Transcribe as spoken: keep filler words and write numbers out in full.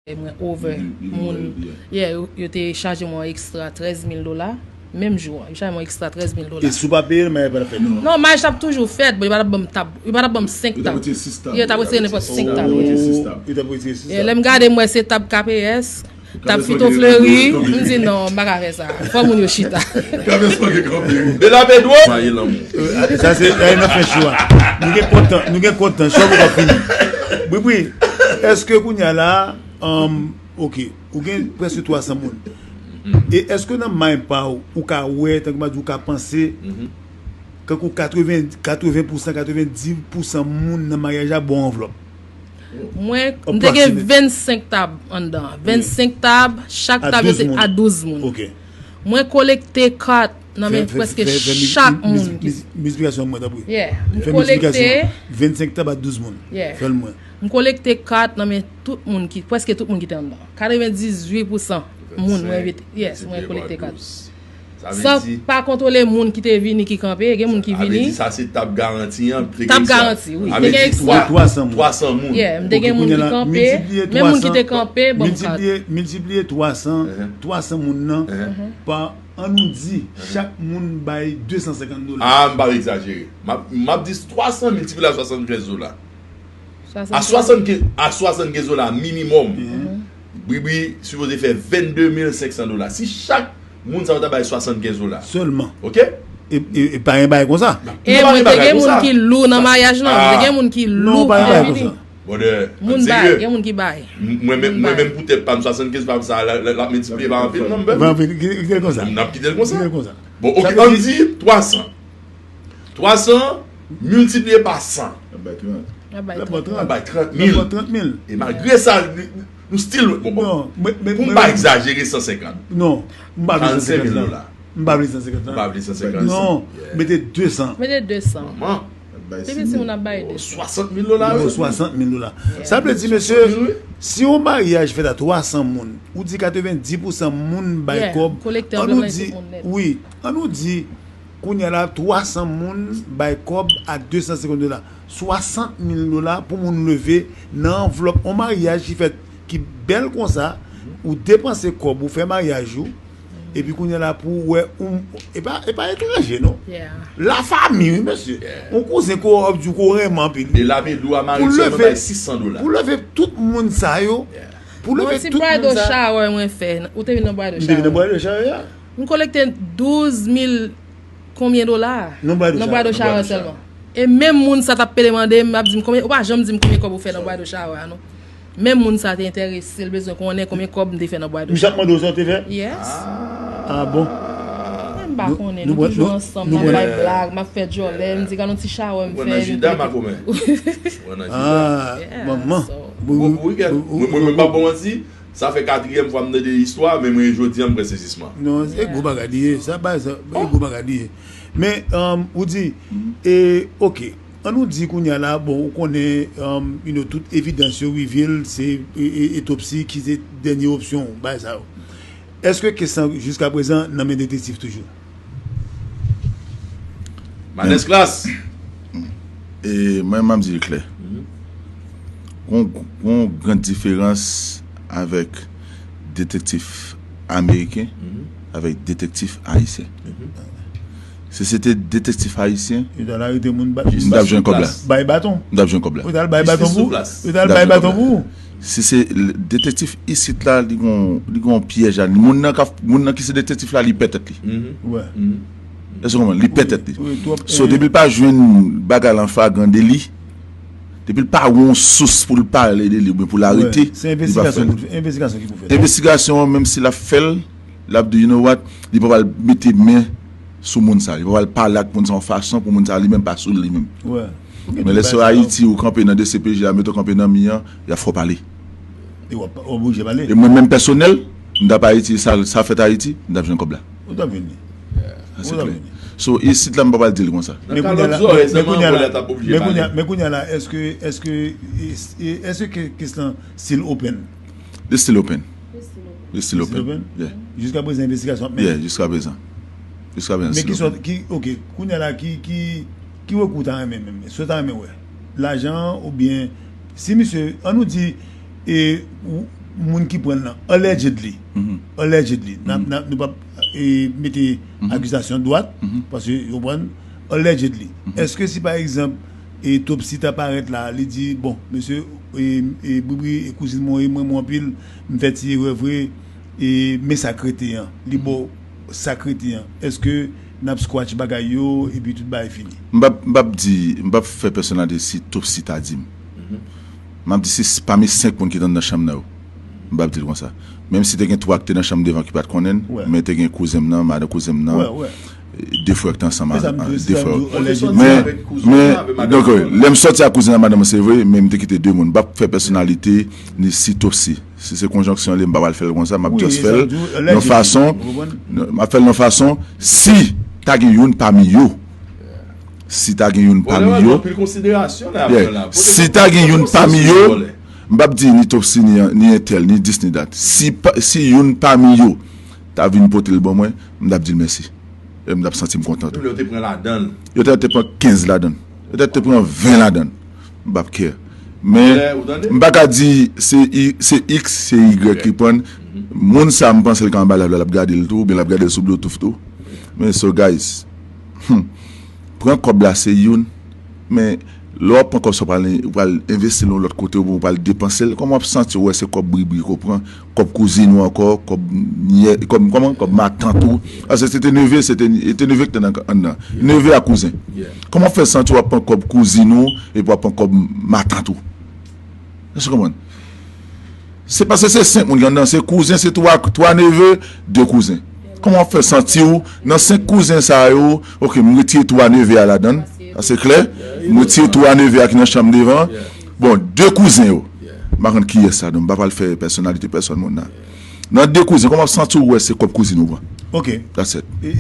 Mwen over moun. Yeah, yo, yo te chaje mwen ekstra trèz mil dola. Menm jou an, yo chaje mwen ekstra trèz mil dola. E si w pa peye l, maryaj pa t ap fèt? Non, maryaj t ap toujou fèt, bon, yo pa t ap ban m tab, yo pa t ap ban m senk tab. Yo t ap retire nenpòt senk tab. Yo t ap retire sis tab. Lè m gade, m wè se tab K P S, tab Fito Fleuri, m di non, m pa ka fè sa. Fò moun yo chita. K P S pa gen kanpe. De la Pedro. Maye lanmou. Sa se, sa se nan fen show a. Nou gen kontan, nou gen kontan, show poko fini. Bri Bri, èske kounye a la, um, ok, ou gen prèske twa san moun. E èske nan mind pa w, ou ka wè, tankou m a di, ou ka panse, kankou katreven, katreven pousan, katrevenndis pousan moun nan maryaj la ba w anvlòp? Mwen, m te gen vennsenk tab anndan. Vennsenk tab, chak tab yo te a douz moun. Mwen kolekte kat nan men prèske chak moun ki. Miltiplikasyon mwen, tanpri. Yeah. M kolekte. Vennsenk tab a douz moun. Yeah. Fè l mwen. M kolekte kat nan men tout moun ki, prèske tout moun ki te anndan. Katrevendizuit pousan moun mwen envite. Yes, mwen kolekte kat. San pa kontwole moun ki te vini, ki kanpe, gen moun ki vini. Sa vle di sa se tab garanti an, te gen ekstra. Tab garanti, wi. Te gen ekstra. Twa san moun. Yeah, m te gen moun ki kanpe, men moun ki te kanpe, ban m kat. Miltipliye, miltipliye twa san, twa san moun nan pa, annou di, chak moun bay de san senkant dola. Ah, m pa egzajere. M ap, m ap di twa san miltipliye a swasannkenz dola. A swasannkenz, a swasannkenz dola minimòm. Bri Bri sipoze fè vennde mil senk san dola. Si chak moun sa yo ta bay swasannkenz dola. Sèlman. Ok? E, e, e pa gen bagay konsa. E mwen te gen moun ki lou nan maryaj lan. Mwen te gen moun ki lou ki te vini. Moun bay, gen moun ki bay. Mwen menm, mwen menm pou tèt pa m, swasannkenz pa m sa, l ap miltipliye pa anpil non, m pè. Pa anpil, kite l konsa. N ap kite l konsa. Kite l konsa. Bon, ok, ann di twa san. Twa san miltipliye pa san. L ap bay trant. L ap bay trant mil. E malgre sa, nou, nou still, bon, bon. Pou m pa egzajere san senkant. Non, m pa vle san senkant la. M pa vle san senkant la. M pa vle san senkant. Non, mete de san. Mete de san. Manman. Pi piti moun ap bay de san. Swasant mil dola. Bon, swasant mil dola. Sa vle di, mesye, si yon maryaj fèt a twa san moun, ou di katrevenndis pousan moun bay kòb, annou di, wi, annou di, kounye a la, twa san moun bay kòb a de san senkant dola. Swasant mil dola pou moun leve nan anvlòp yon maryaj ki fèt, ki bèl konsa, ou depanse kòb, ou fè maryaj ou, epi kounye a la pou w wè, ou, e pa, e pa etranje, non. Lafanmi, wi, mesye. Yon kouzen ko ap di w ko renmen anpil. E lapedou a mari sèlman bay sis san dola. Pou leve tout moun sa yo, pou leve tout moun sa yo. Yon ti bridal shower mwen fè. Ou te vin nan bridal shower? M te vin nan bridal shower, ya. M kolekte douz mil konbyen dola nan bridal shower sèlman. E menm moun sa t ap pede mande m, ap di m konbyen, ou pa janm di m konbyen kòb ou fè nan bridal shower a, non. Menm moun sa te enterese, l bezwen konnen konbyen kòb m te fè nan bridal shower. Misye ap mande w sa w te fè? Yes. Ah bon. Men m pa konnen, nou toujou ansanm, n ap bay blag, m ap fè djòlè, m di gad yon ti shower m fè. Ou pran nan jida, makomè. Ou pran nan jida. Ah, manman. Mwen, mwen, mwen pa bon manti. Sa fè katriyèm fwa m tande istwa, men mwen jodi a m pran sezisman. Non, se gwo bagay li ye. Sa bay sa, e gwo bagay li ye. Men, um, ou di, e, ok, annou di kounye a la, bon, ou konnen, um, you know, tout evidans yo reveal, se, e, e, etopsi ki se dènye opsyon, bagay sa yo. Èske kes lan, jiska prezan, nan men detektif toujou? Madès Klas. E mwen, m ap di l klè. Gon, gon gran diferans avèk detektif ameriken avèk detektif ayisyen. Si se te detektif ayisyen, yo t al arete moun, m t ap jwenn kòb la. Bay baton. M t ap jwenn kòb la. Yo t al bay baton pou ou. Yo t al bay baton pou ou. Si se detektif isit la, li gon, li gon pyèj la. Moun nan ka, moun nan ki se detektif la, li pè tèt li. Èske w konprann? Li pè tèt li. So, depi l pa jwenn bagay la an flagran deli, depi l pa wè yon sous pou l pale de li, oubyen pou l arete, li p ap fè l. Envestigasyon an, menm si l ap fè l, l ap di, you know what, li pa pral mete men sou moun sa. Li pa pral pale ak moun sa yon fason pou moun sa li menm pa sou l li menm. Men lè se Ayiti, ou kanpe nan D C P J a, mete w kanpe nan mi an, y ap fè w pale. E w ap, w oblije pale. E mwen menm pèsonèl, m t ap Ayiti, sa, sa fèt Ayiti, m t ap jwenn kòb la. Ou t ap jwenn li. Sa se klè. So, isit la, m pa pral di l konsa. Men kounye a la, men kounye a la, men kounye a la, èske, èske, èske ke-, kes lan still open? Li still open. Li still open. Yeah. Jiska prezan, envestigasyon ap mennen. Yeah, jiska prezan. Jiska prezan, still open. Men ki sòt, ki, ok, kounye a la, ki, ki, ki rekou w ta renmen menm? Sa w ta renmen wè? Lajan an oubyen, si misye, annou di, e, ou, moun ki pran l lan, allegedly, allegedly, n ap, n ap, nou p ap e, mete akizasyon dwat, paske yo pran allegedly. Èske si pa egzanp e, Topsy ta parèt la, li di, bon, mesye, e, e, Bribri e kouzin mwen, e mwen, mwen anpil, m fè ti erè vre, e, men sa k rete an, li ba w sa k rete an. Èske n ap scratch bagay yo, epi tout bagay fini? M p ap, m p ap di, m p ap fè pèsonalite si Topsy ta di m. M ap di se pami senk moun ki t anndan chanm nan yo. M p ap di l konsa. Menm si te gen twa ki te nan chanm devan ki pa t konnen l, men te gen kouzen m nan, madan kouzen m nan, de frè ki te ansanm, de frè. Men, men, donk, lè m sòti ak kouzen ak madan m, se vre, men m te kite de moun. M p ap fè pèsonalite, ni si Topsy. Si se konjonksyon li, m pa pral fè l konsa, m ap just fè l nan fason, m ap fè l nan fason, si ta gen youn pami yo, si ta gen youn pami yo, si ta gen youn pami yo, m p ap di ni Topsy, ni, ni entèl, ni dis, ni dat. Si, pa- si youn pami yo ta vin pote l ban mwen, m t ap di l mèsi. E m t ap santi m kontan tou. Yo te pran ladan l. Yo te, te pran kenz ladan l. Yo te, te pran ven ladan l. M p ap kè. Men, m pa ka di se, i- se X, se Y ki pran l. Moun sa, m panse l ka anba live la, l ap gade l tou, oubyen l ap gade l sou Bluetooth tou. Men, so, guys, hmm, pran kòb la, se youn. Men, lè w ap pran kòb sa, w pral, w pral envesti l yon lòt kote, oubyen w pral depanse l. Kòman w ap santi w wè se kòb Bribri ke w pran, kòb kouzin ou ankò, kòb nyè, kòb, kòman, kòb matant ou? Paske se te neve, se te, se te neve ki te nan, anndan. Neve ak kouzen. Kòman w fè santi w ap pran kòb kouzin ou epi w ap pran kòb matant ou? Èske w konprann? Se paske se senk moun ki anndan, se kouzen, se twa, twa neve, de kouzen. Kòman w ap fè santi w nan senk kouzen sa yo? Ok, m retire twa neve a ladan l. Sa se klè. M retire twa neve a ki nan chanm devan. Bon, de kouzen yo. M pa konn kiyès ladan. M pa pral fè pèsonalite pèsòn moun nan. Nan de kouzen, kòman w ap santi w wè se kòb kouzin ou pran? Ok. That's it. E,